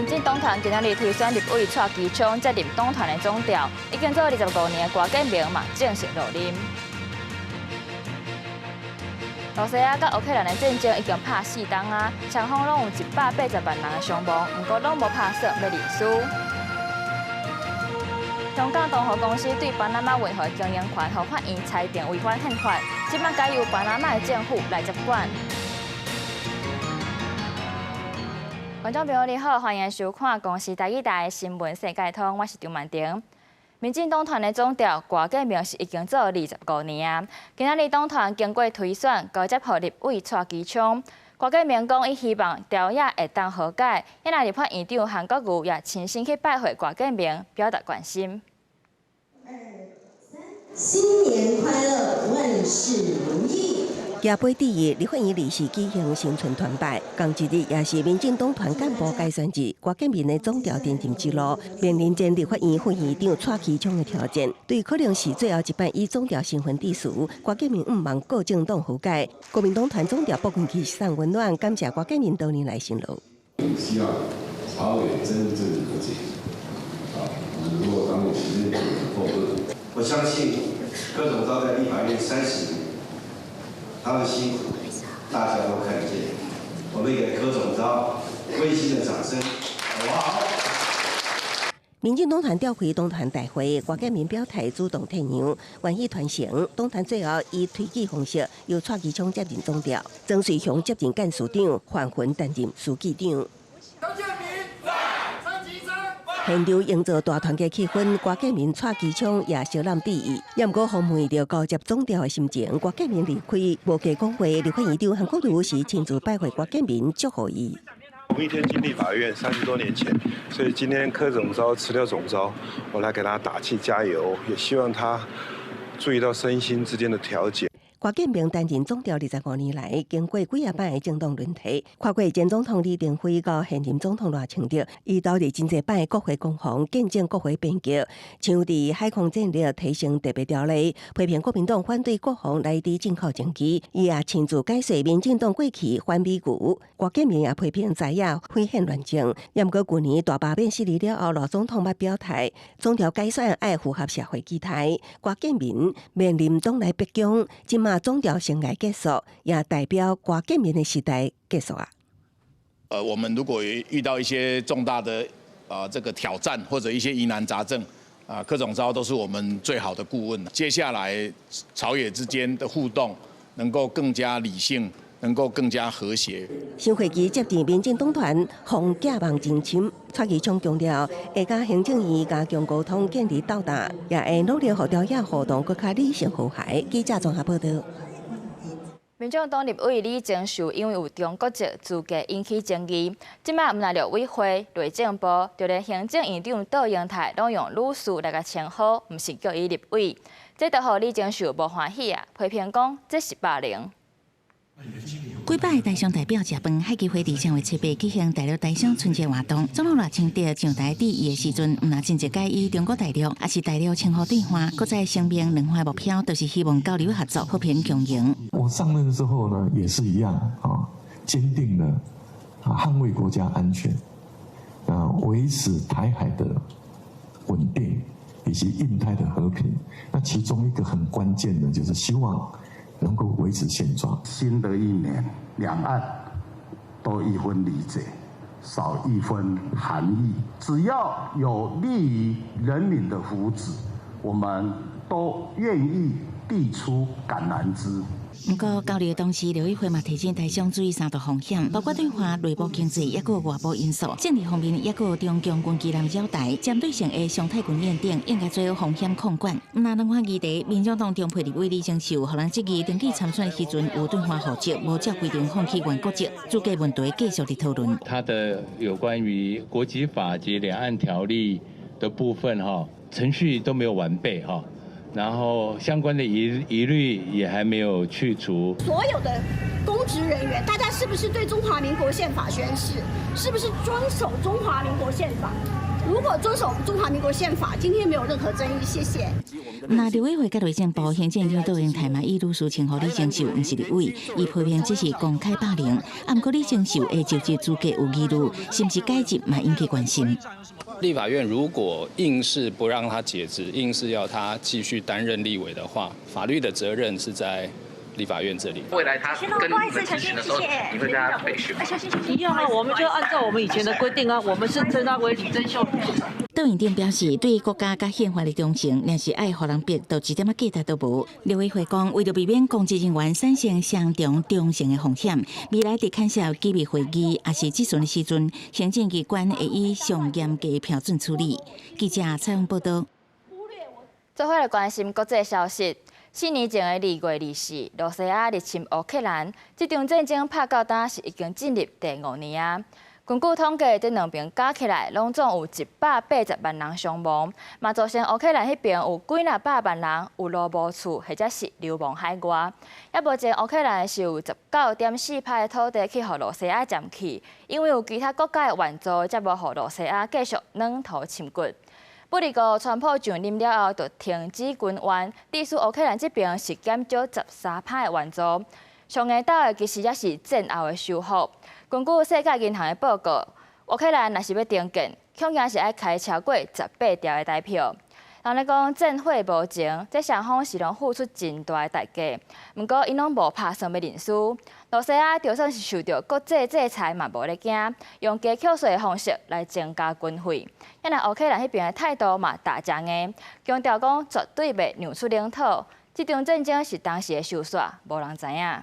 民進黨團今仔日推選立委蔡其昌接任黨團的總召，已經做25年的郭建明嘛正式落任。羅西亞佮烏克蘭的戰爭已經拍4冬啊，雙方攏有180萬人的傷亡，毋過攏無拍算欲認輸。香港東河公司對巴拿馬運河經營權，予法院裁定違反憲法，這擺改由巴拿馬的政府來接管。觀眾朋友你好，歡迎收看公視台語台的新聞世界通，我是張曼婷。民進黨團的總召郭建明是已經做25年啊，今仔日黨團經過推選，交接予立委蔡其昌。郭建明講，伊希望朝野會當和解。遐若立法院長韓國瑜也親身去拜會郭建明，表達關心。新年快樂，萬事如意。廿八第二，立法院臨時舉行新春團拜，仝一日也是民進黨團幹部改選日。郭建明的總召擔任之路，面臨前立法院副院長蔡其昌的挑戰，對可能是最後一擺以總召身份致辭。郭建明向望各政黨和解，國民黨團總召朴文慶送溫暖，感謝郭建明多年來辛勞。希望朝野真正和解。啊，如果當時間久了，我相信柯總召在立法院30年。他的辛苦，大家都看見。我們給柯總召溫馨的掌聲，好不好？民進黨團召開黨團大會，郭建明表態主動退讓，願意團成。黨團最後以推舉方式，由蔡其昌接任總召，曾瑞雄接任幹事長，范雲擔任書記長。現場營造大團結氣氛，郭建明、蔡其昌也相攬致意。也毋過，訪問著交接總召的心情，郭建明離開無加講話。立法院長韓國瑜是親自拜會郭建明，祝賀伊。同一天進立法院30多年前，所以今天柯總召辭掉總召，我來給他打氣加油，也希望他注意到身心之間的調節。郭建明擔任總召25年來，經過幾仔擺的政黨輪替，跨過前總統李登輝到現任總統賴清德，伊投入真濟擺國會攻防，見證國會變革，像佇海空戰略提升特別條例，批評國民黨反對國防來佇進口戰機，伊也親自解說民進黨過去反美牛。郭建明也批評在野毀憲亂政，也毋過舊年大罷免失利了後，賴總統捌表態，總召改選愛符合社會期待。郭建明面臨黨內逼宮，這馬總召生涯結束，也代表郭建明的時代結束啊。我們如果遇到一些重大的啊這個挑戰或者一些疑難雜症，啊柯總召都是我們最好的顧問。接下來朝野之間的互動能夠更加理性，能夠更加和諧。新會期接任民進黨團防寄望真深，蔡其昌強調會佮行政院加強溝通，建立鬥膽，也會努力予朝野互動閣較理性和諧。記者綜合報道。民眾黨立委李鍾碩因為有中國籍資格引起爭議，這擺毋但陸委會、內政部，就連行政院長卓榮泰攏用女士來共稱呼，毋是叫伊立委，這就予李鍾碩無歡喜啊，批評講這是霸凌。幾百个台商代表食飯，海基會佇正月初八舉行大陸台商春節活動。總統賴清德上台致辭的時陣，毋但真濟改以中國大陸，抑是大陸稱呼對岸，閣再聲明兩岸目標都是希望交流合作、和平共榮。我上任之後呢，也是一樣啊，堅定的啊捍衛國家安全，啊維持台海的穩定以及印太的和平。那其中一個很關鍵的，就是希望能夠維持現狀。新的一年，兩岸多一分理解，少一分寒意。只要有利於人民的福祉，我們都願意遞出橄欖枝。毋過交流的同時，陸委會嘛提醒台商注意三大風險，包括對華內部經濟，抑閣外部因素、政治方面，抑閣中共軍機艦擾台、針對性的常態軍演等，應該做好風險控管。毋但兩岸議題，民眾黨中配立委李鍾碩，予人質疑登記參選的時陣有對華戶籍，無照規定放棄原國籍，資格問題繼續佇討論。他的有關於國籍法及兩岸條例的部分，哈，程序都沒有完備，哈。然後相關的疑慮也還沒有去除。所有的公職人員，大家是不是對中華民國憲法宣誓？是不是遵守中華民國憲法？如果遵守中華民國憲法，今天沒有任何爭議。謝謝。那陸委會佮內政部行政院長竇英台嘛，以女士稱呼李鍾秀，毋是立委，伊批評這是公開霸凌。啊，毋過李鍾秀的就職資格有疑慮，是毋是解職嘛引起關心。立法院如果硬是不讓他解職，硬是要他繼續擔任立委的話，法律的責任是在立法院這裡。未來他跟你們質詢的時候，你會跟他備詢嗎？一樣啊，我們就按照我們以前的規定啊，我們是稱他為李貞秀。竇院長表示，對國家佮憲法的忠誠，若是愛予人逼，就一點仔價值都無。陸委會講，為著避免公職人員產生雙重忠誠的風險，未來佇牽涉機密會議抑是質詢的時陣，行政機關會以上嚴格標準處理。記者採訪報道。做伙來關心國際消息。4年前的2月24，羅西亞入侵烏克蘭，這場戰爭拍到今是已經進入第五年啊。根據統計，這兩邊加起來，攏總有180萬人傷亡，嘛造成烏克蘭彼邊有幾若百萬人有路無厝，或者是流亡海外。也目前烏克蘭是有19.4%的土地去予羅西亞佔去，因為有其他國家的援助，才無予羅西亞繼續軟土深掘。不過，川普上任了後，就停止軍援，致使烏克蘭這邊是減少13%的援助。上下鬥的其實也是戰後的修復。根據世界銀行的報告，烏克蘭若是欲重建，恐驚是愛開超過18兆的台票。人咧講戰火無情，這雙方是攏付出真大的代價。毋過，𪜶攏無拍算欲認輸。羅西亞就算是受著國際制裁嘛，無咧驚，用加扣稅的方式來增加軍費。啊，若烏克蘭彼邊的態度嘛，大誠硬，強調講絕對袂讓出領土。這場戰爭是當時會收煞，無人知影。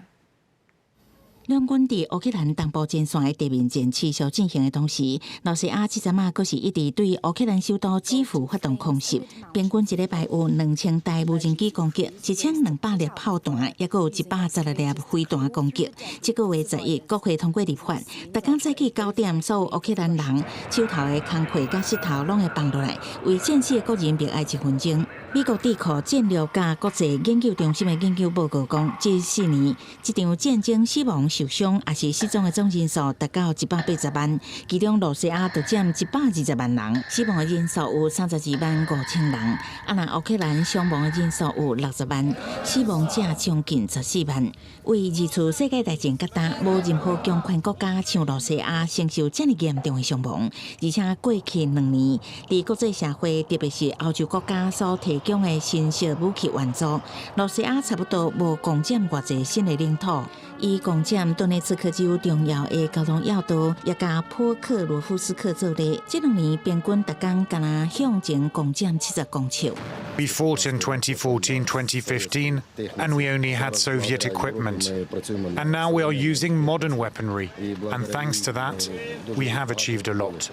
兩軍佇烏克蘭東部前線的地面戰持續進行的同時，羅西亞這陣仔閣是一直對烏克蘭首都基輔發動空襲。平均一禮拜有2000台無人機攻擊，1200粒炮彈，抑閣有116粒飛彈攻擊。這個月11，國會通過立法，逐工早起9點，所有烏克蘭人手頭的工課佮石頭攏會放落來，為戰死的國人默哀一分鐘。美國智庫戰略佮國際研究中心的研究報告講，這4年這場戰爭死亡、受傷抑是失蹤的總人數達到180萬，其中羅西亞就佔120萬人，死亡的人數有32萬5千人。啊，若烏克蘭傷亡的人數有60萬，死亡者將近14萬。為二次世界大戰到今，無任何強權國家像羅西亞承受這麼嚴重的傷亡，而且過去2年，佇國際社會，特別是歐洲國家所提供的新式武器援助，羅西亞差不多無攻佔偌濟新的領土，以攻佔頓涅茨克州重要的交通要道，也佮波克羅夫斯克做例。這2年平均逐工敢若向前攻佔70公尺。 We fought in 2014, 2015, and we only had Soviet equipment. And now we are using modern weaponry, and thanks to that, we have achieved a lot.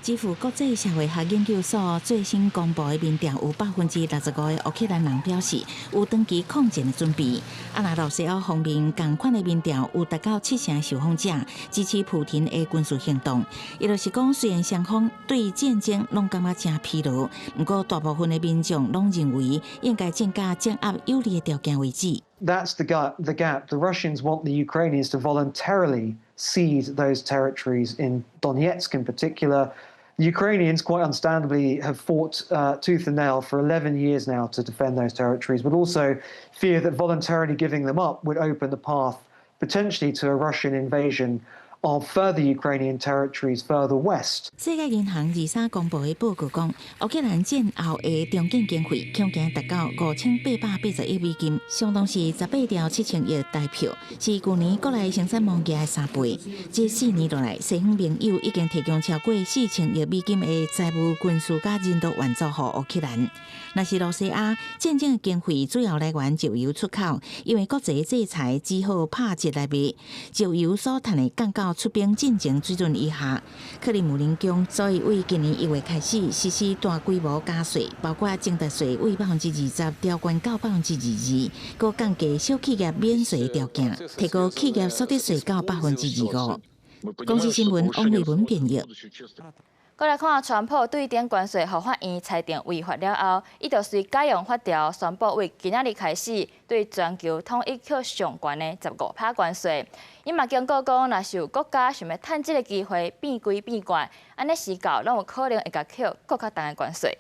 基輔國際社會學研究所最新公布的民調，有65%的烏克蘭人表示有長期抗戰的準備。啊，若羅西亞方面仝款的民調，有達到七成受訪者支持普廷的軍事行動。伊就是講，雖然雙方對戰爭攏感覺誠疲勞，毋過大部分的民眾攏認為應該戰甲掌握有利的條件為止。 That's the gap. The gap. The Russians want the Ukrainians to voluntarily cede those territories in Donetsk in particular. The Ukrainians, quite understandably, have fought tooth and nail for 11 years now to defend those territories, but also fear that voluntarily giving them up would open the path potentially to a Russian invasion of further Ukrainian territories further west. 世界銀行23公布的報告講，烏克蘭戰後的重建經費恐驚達到5880億美金，相當是18兆7000億台票，是舊年國內生產貿易的3倍。這4年落來，西方盟友已經提供超過4000億美金的財務、軍事佮人道援助予烏克蘭。若是羅西亞戰爭的經費主要來源石油出口，因為國際制裁只好拍折來賣，石油所趁的降到出兵進前水準以下。克里姆林宮所以為今年1月開始實施大規模加稅，包括增值稅為20%調懸到22%，閣降低小企業免稅條件，提高企業所得稅到25%。公視新聞王慧文編譯。閣來看，川普對頂關稅予法院裁定違法了後，伊就隨改用法條宣布，為今仔日開始對全球統一扣上懸的15趴關稅。伊嘛警告講，若是有國家想欲趁這个機會變規變怪，按呢時到攏有可能會共扣閣較重的關稅。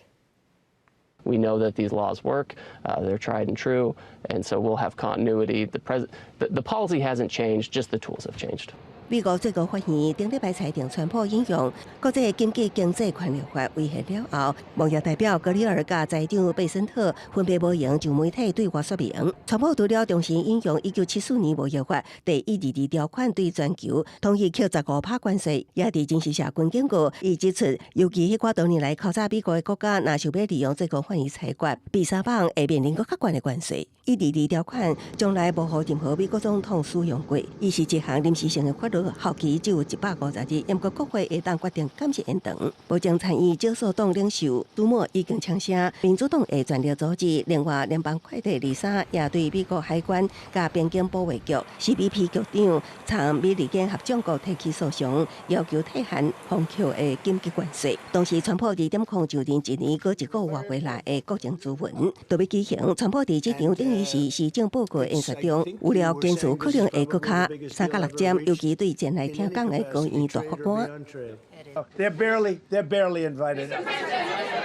We know that these laws work, they're tried and true, and so we'll have continuity. The policy hasn't changed, just the tools have changed. 美國最高法院頂禮拜裁定，川普引用國際緊急經濟權力法違憲了後，貿易代表格里爾佮財長貝森特分別無閒就媒體對外說明。川普除了重新引用1974年貿易法第122條款對全球統一扣15趴關稅，也佇真實社群警告，伊指出，尤其彼寡多年來敲詐美國的國家，若想欲利用最高法院裁決，比三棒會面臨閣較懸的關稅。122條款從來無予任何美國總統使用過，伊是一項臨時性的法律。效期只有150日，毋過國會會當決定敢是延長。目前參議少數黨領袖舒默已經嗆聲，民主黨會全力阻止。另外，聯邦快遞麗莎也對美國海關佮邊境保衛局 CBP 局長參美利堅合眾國提起訴訟，要求退還封扣的緊急關稅。同時，川普2.0就任一年閣一個外月內的國情諮文都欲舉行。川普佇這場等於是施政報告演說中，有料堅持可能會閣較3到6點，尤其對前來聽講的高院大法官。 They're barely invited.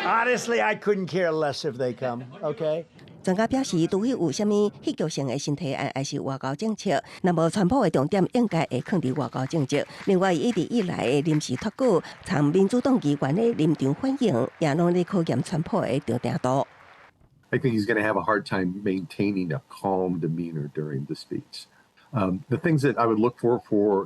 Honestly, I couldn't care less if they come. Okay. 專家表示，除非有啥物戲劇性的新提案，抑是外交政策，若無川普的重點應該會囥佇外交政策。另外，一直以來的臨時脫稿，參民主黨議員的臨場反應，也攏咧考驗川普的鎮定度。 I think he's going to have a hard time maintaining a calm demeanor during the speech. The things that I would look for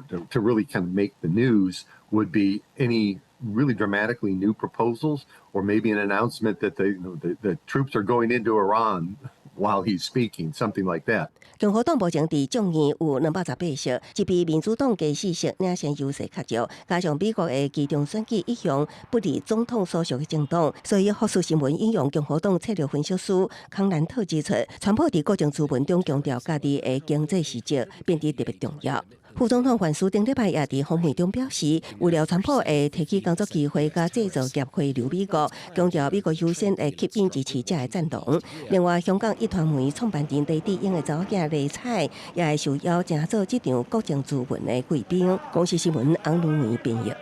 to really kind of make the news would be any really dramatically new proposals or maybe an announcement that the troops are going into Iran while he's speaking, something like that. 共和黨目前佇眾議有218席，這比民主黨加四席領先優勢較少。加上美國的期中選舉一向不利總統所屬的政黨，所以福斯新聞引用共和黨策略分析師康蘭特指出，川普佇國情諮文中強調家己的經濟實績變得特別重要。副總統范斯頂禮拜也佇訪問中表示，為了川普會提起工作機會佮製造業回流美國，強調美國優先會吸引支持者的贊同。另外，香港壹傳媒創辦人黎智英的查某囝黎彩也會受邀成做這場國情諮文的貴賓。公視新聞翁如梅編譯。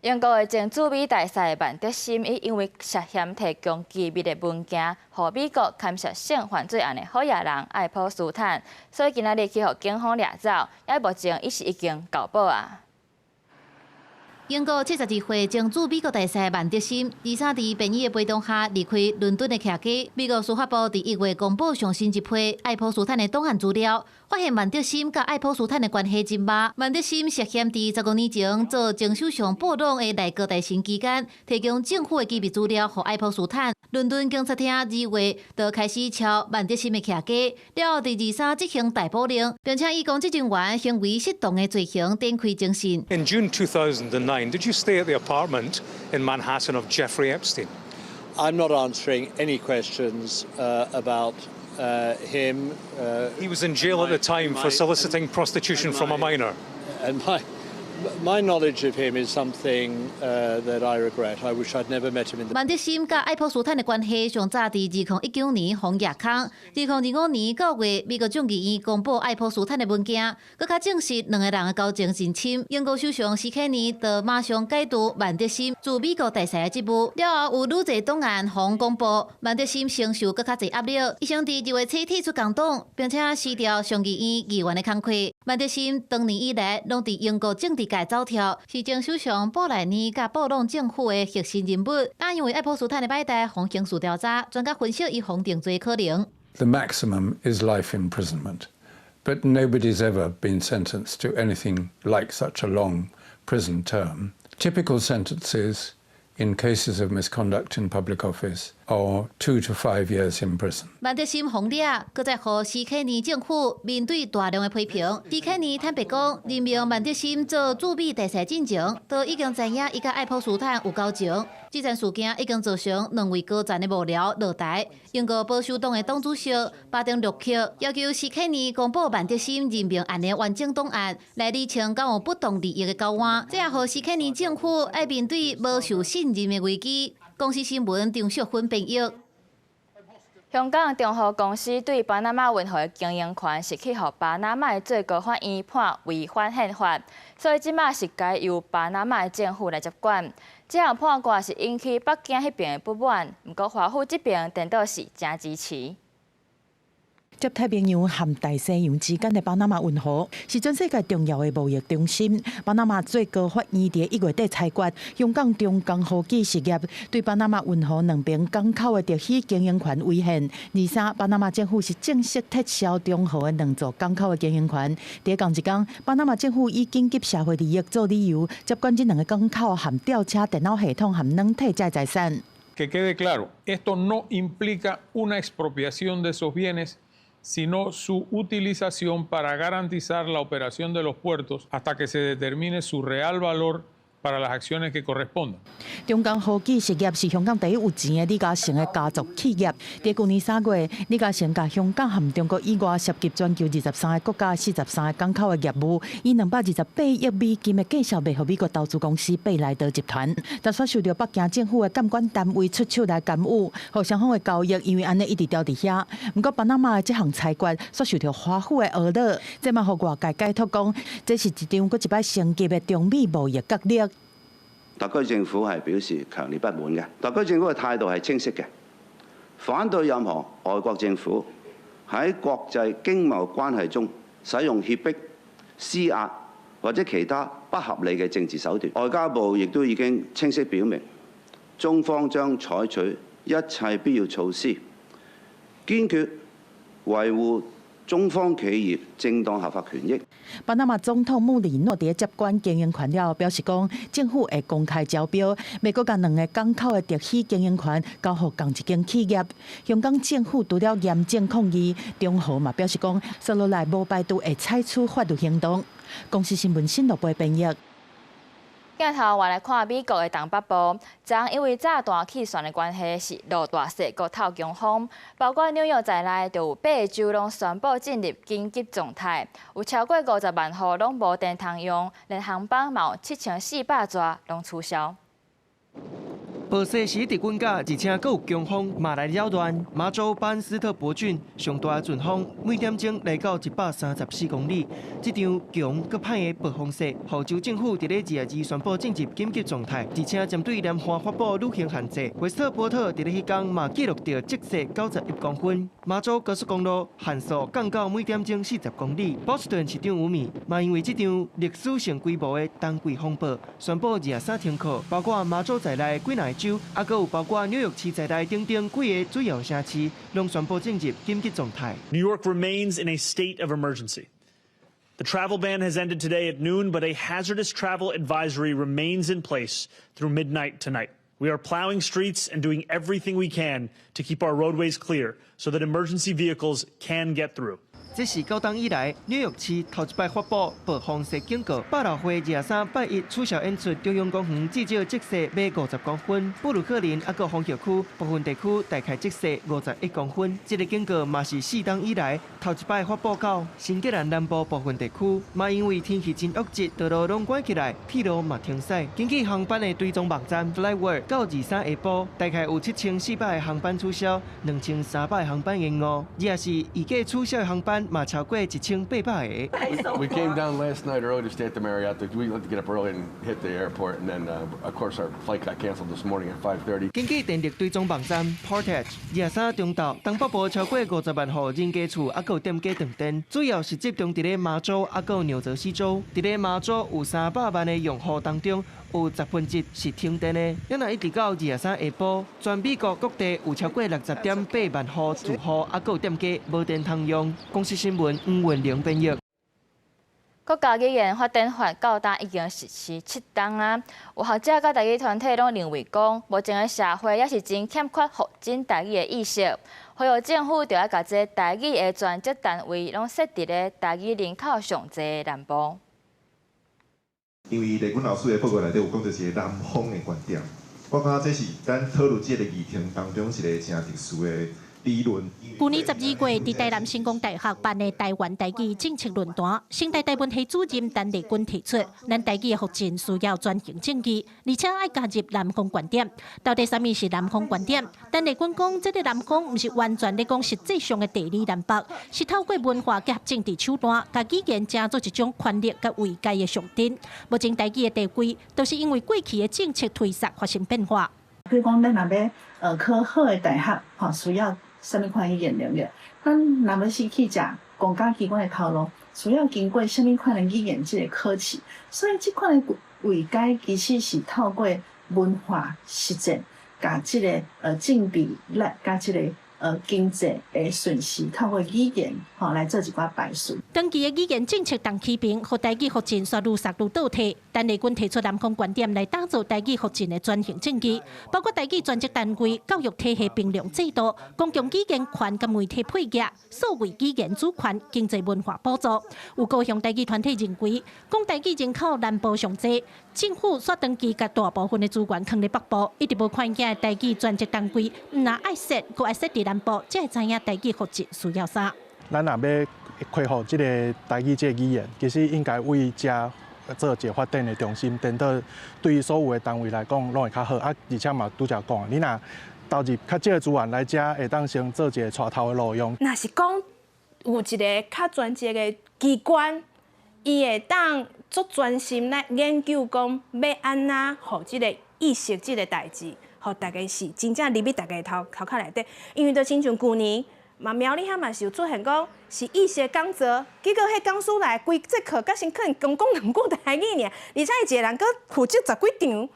英國的前駐美大使萬德森，伊因為涉嫌提供機密的文件，予美國牽涉性犯罪案的好野人愛普斯坦，所以今仔日去予警方掠走，也目前伊是已經交保啊。英國72歲前駐美國大使萬德森，23佇便衣的陪同下離開倫敦的徛家。美國司法部佇1月公布上新一批愛普斯坦的檔案資料，發現萬德森佮愛普斯坦的關係真密。萬德森涉嫌佇15年前做前首相布朗的內閣大臣期間，提供政府的機密資料予愛普斯坦。倫敦警察廳2月就開始抄萬德森的徛家，了後佇23執行逮捕令，並且以公職人員行為失當的罪行展開偵訊。 In June 2009, did you stay at the apartment in Manhattan of Jeffrey Epstein? I'm not answering any questions about him. He was in jail at the time for soliciting prostitution from a minor. And my knowledge of him is something that I regret. I wish I'd never met him in the 萬德森佮愛普斯坦的關係上早佇2019年予攑空。2025年9月，美國眾議院公布愛普斯坦的文件，閣較證實兩个人的交情真深。英國首相施凱尼就馬上解除萬德森駐美國大使的職務。了後有愈濟檔案予公布，萬德森承受閣較濟壓力，伊先佇2月初退出工黨，並且辭掉上議院議員的工課。萬德森長年以來攏佇英國政治界走跳，是前首相布萊爾佮布朗政府的核心人物。但因為愛普斯坦的擺台予刑事調查，專家分析伊予定罪可能。 The maximum is life imprisonment, but nobody's ever been sentenced to anything like such a long prison term. Typical sentences in cases of misconduct in public office are 2 to 5 years in prison. 萬德森予掠，閣再予施凱尼政府面對大量的批評。施凱尼坦白講，任命萬德森做駐美大使進前，都已經知影伊佮愛普斯坦有交情。這場事件已經造成兩位高層的幕僚落台。英國保守黨的黨主席巴丁洛克要求史克尼公布萬德森任命案的完整檔案，來釐清敢有不當利益的交換。這也予史克尼政府愛面對無受信任的危機。公視新聞張淑芬編譯。香港中和公司對巴拿馬運河的經營權是去予巴拿馬的最高法院判違反憲法，所以這馬是該由巴拿馬的政府來接管。這項判決是引起北京彼爿的不滿，毋過華府這爿顛倒是誠支持。接太平洋和大西洋之間的巴拿馬運河是全世界重要的貿易中心。巴拿馬最高法院佇1月底裁決，香港中江科技實業對巴拿馬運河兩爿港口的特許經營權違憲。二三，巴拿馬政府是正式撤銷中和的兩座港口的經營權。佇仝一工，巴拿馬政府以緊急社會利益做理由，接管這兩个港口和吊車電腦系統和軟體這財產。 Que quede claro, esto no implica una expropiación de esos bienes, sino su utilización para garantizar la operación de los puertos hasta que se determine su real valor para las acciones que correspondan。中江科技實業是香港第一有錢的李嘉誠的家族企業。佇舊年3月，李嘉誠共香港和中國以外涉及全球23个國家43个港口的業務，以228億美金的價數賣予美國投資公司貝萊德集團。但卻受著北京政府的監管單位出手來干預，予雙方的交易因為按呢一直吊佇遐。毋過巴拿馬的這項裁決，卻受著華府的惡惱，這嘛予外界解讀講，這是一場閣一擺升級的中美貿易角力。特區政府係表示強烈不滿嘅。特區政府嘅態度係清晰嘅，反對任何外國政府喺國際經貿關係中使用脅迫、施壓或者其他不合理嘅政治手段。外交部亦都已經清晰表明，中方將採取一切必要措施，堅決維護中方企業正當合法權益。巴拿馬總統穆里諾佇接管經營權了後，表示講政府會公開招標，欲閣共兩个港口的特許經營權交予仝一間企業。香港政府除了嚴正抗議，中和嘛表示講，紲落來無排除會採取法律行動。公視新聞新羅播編譯。鏡頭換來看美國的東北部，昨因為炸彈氣旋的關係，是落大雪閣透強風，包括紐約在內，就有八个州攏宣布進入緊急狀態，有超過50萬戶攏無電通用，連航班嘛有7400座攏取消。暴雪是一直滾甲，而且閣有強風，嘛來擾亂。麻州班斯特伯郡上大的陣風，每點鐘來到134公里。這場強閣歹的暴風雪，予州政府佇咧22日宣布進入緊急狀態，而且針對南岸發布旅行限制。威斯特波特佇咧彼工嘛記錄著積雪91公分。麻州高速公路限速降到每點鐘40公里。波士頓市長吳米嘛因為這場歷史性規模的冬季風暴，宣布23停課，包括麻州在內幾若州，抑閣有包括紐約市在內等等幾个主要城市，攏宣布進入緊急狀態。 New York remains in a state of emergency. The travel ban has ended today at noon, but a hazardous travel advisory remains in place through midnight tonight. We are plowing streets and doing everything we can to keep our roadways clear so that emergency vehicles can get through. 這是九冬以來紐約市頭一擺發布暴風雪警告。百老匯23拜一取消演出，中央公園至少積雪欲50公分，布魯克林抑閣風雪區部分地區大概積雪51公分。這个警告嘛是4冬以來頭一擺發布到新格蘭南部部分地區，嘛因為天氣真惡質，道路攏關起來，鐵路嘛停駛。根據航班的追蹤網站 FlightAware，到23下晡，大概有7400个航班取消，2300个航班延誤。而是預計取消的航班嘛超過1800个。 We came down last night early to stay at the Marriott. We like to get up early and hit the airport, and then, of course, our flight got canceled this morning at 5:30. 根據電力追蹤網站 Portage，23中晝東北部超過50萬戶人家厝抑閣有店家斷電，主要是集中佇咧麻州抑閣有紐澤西州。佇咧麻州有300萬的用戶當中，有1/10是停電的。若一直到23下晡，全美國各地有超過60.8萬戶住戶抑閣有店家無電通用。公視新聞黃文玲編譯。國家語言發展法到今已經實施7冬啊！有學者佮台語團體攏認為講，目前的社會猶是真欠缺復振台語的意識，呼籲政府著愛共這台語的專職單位攏設佇咧台語人口上濟的南部。因為麗君老師的報告內底有講著一个南方的觀點，我感覺這是咱討論這个議程當中一个誠特殊的理論。舊年12月，佇台南成功大學辦的台灣台語政策論壇，成大台文系主任陳麗君提出，咱台語的復振需要轉型正義，而且愛加入南方觀點。到底啥物是南方觀點？陳麗君講，這个南方毋是完全咧講實際上的地理南北，是透過文化結合政治手段，共語言成做一種權力佮位階的象徵。目前台語的地位，都是因為過去的政策推捒發生變化。比如講，咱若欲考好的大學，吼需要啥物款語言能力？咱若欲是去食公家機關的頭路，需要經過啥物款的語言這个考試？所以這款的位階其實是透過文化實踐，共這个政治力，佮這个經濟的順序，透過語言吼來做一寡排序。長期的語言政策動起平，予台語復振煞愈煞愈倒退。陳麗君提出南方觀點來打造台語復振的轉型正義，包括台語專職單位、教育體系評量制度、公共語言權佮媒體配額、數位語言主權、經濟文化補助。有高雄台語團體認為，講台語人口南部上濟，政府煞長期共大部分的資源囥佇北部，一直無看見台語專職單位，毋但愛設，閣愛設佇南部，才會知影台語復振需要啥。咱若欲恢復這个台語這个語言，其實應該為遮做一个發展的中心，顛倒對於所有的單位來講，攏會較好。啊，而且嘛，拄才講，你若投入較少的資源來遮，會當先做一个帶頭的路用。若是講有一个較專職的機關，伊會當足專心來研究講，欲按怎予這个意識這个代誌，予大家是真正入去大家頭頭殼內底，因為就親像舊年嘛，苗栗遐嘛是有出現講是意識講座，結果彼講師來規節課，佮先可能講講兩句台語爾，而且伊一个人閣負責十幾場。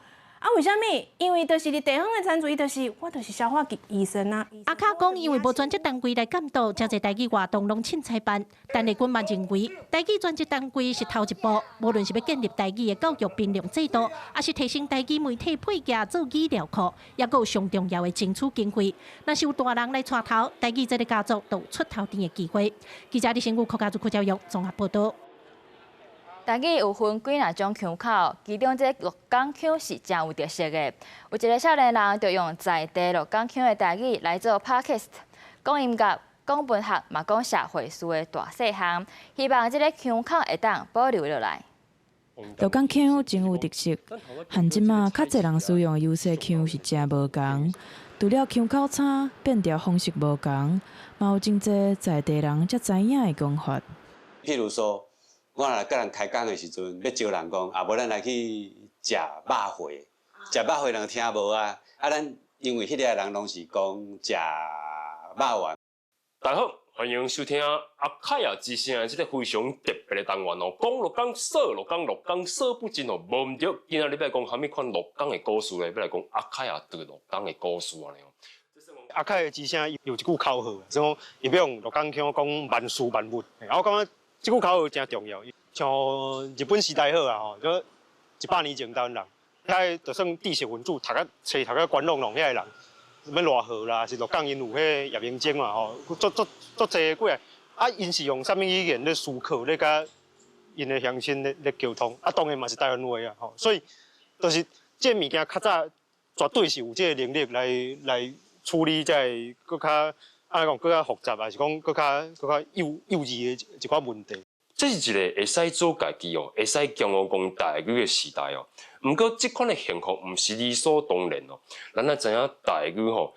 啊，為啥物？因為就是佇地方的參與，伊就是我就是消化醫生啊。阿卡講，因為無專職單位來監督，誠濟台語活動攏凊彩辦。陳麗君嘛認為，台語專職單位是頭一步，無論是欲建立台語的教育評量制度，抑是提升台語媒體配額做語料庫，抑閣有上重要的爭取經費。若是有大人來帶頭，台語這个家族就有出頭天的機會。記者李新武、柯家祖、柯教育綜合報導。台語有分幾若種腔口，其中這鹿港腔是誠有特色的。有一个少年人就用在地鹿港腔的台語來做 podcast，講音樂、講文學，嘛講社會事的大細項，希望這个腔口會當保留落來。鹿港腔真有特色，和這馬較濟人使用的優勢腔是誠無仝。除了腔口差、變調方式無仝，嘛有真濟在地人才知影的講法。譬如說，我若佮人開講的時陣，欲招人講，啊無咱來去食肉會，食肉會人聽無啊？啊，咱因為彼个人攏是講食肉丸。大家好，歡迎收聽阿凱亞之聲的這个非常特別的單元哦。講鹿港，說鹿港，鹿港說不盡哦，無毋對。今仔日欲來講啥物款鹿港的故事咧？欲來講阿凱亞佇鹿港的故事按呢哦。阿凱亞之聲有一句口號，說伊欲用鹿港腔講萬事萬物。啊，我感覺這句口號誠重要。像日本時代好啊，吼，就100年前台灣人，遐个就算知識分子，讀甲冊讀甲懸挵挵遐个人，啥物賴和啦，是鹿港𪜶有彼个葉明禎嘛，吼，足足足濟過來，啊，𪜶是用啥物語言咧思考，咧佮𪜶的鄉親咧咧溝通，啊，當然嘛是台灣話啊，吼，所以就是這个物件較早絕對是有這个能力來來處理這个閣較按呢講閣較複雜，抑是講閣較閣較幼幼稚的一寡問題。這是一个會使做家己哦，會使驕傲講台語的時代哦。毋過，這款的幸福毋是理所當然哦。咱愛知影台語吼，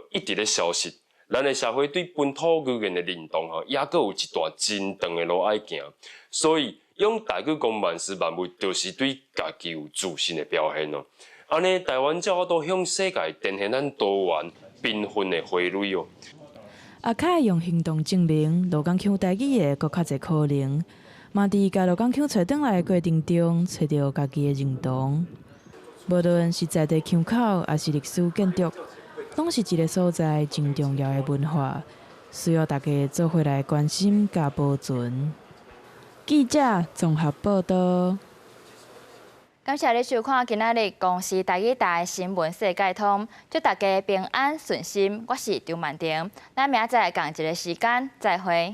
一直咧消失。咱的社會對本土語言的認同吼，猶閣有一段真長的路愛行。所以，用台語講萬事萬物，就是對家己有自信的表現哦。按呢，台灣才有法度向世界展現咱多元繽紛的花蕊哦。阿凱用行動證明，鹿港腔台語會閣較濟可能，嘛佇共鹿港腔揣轉來的過程中，揣著家己的認同。無論是在地腔口，抑是歷史建築，攏是一个所在真重要的文化，需要大家做伙來關心佮保存。記者綜合報導。感謝你收看今仔日公視台語台新聞世界通，祝大家平安順心。我是張曼婷，咱明仔載仝一个時間再會。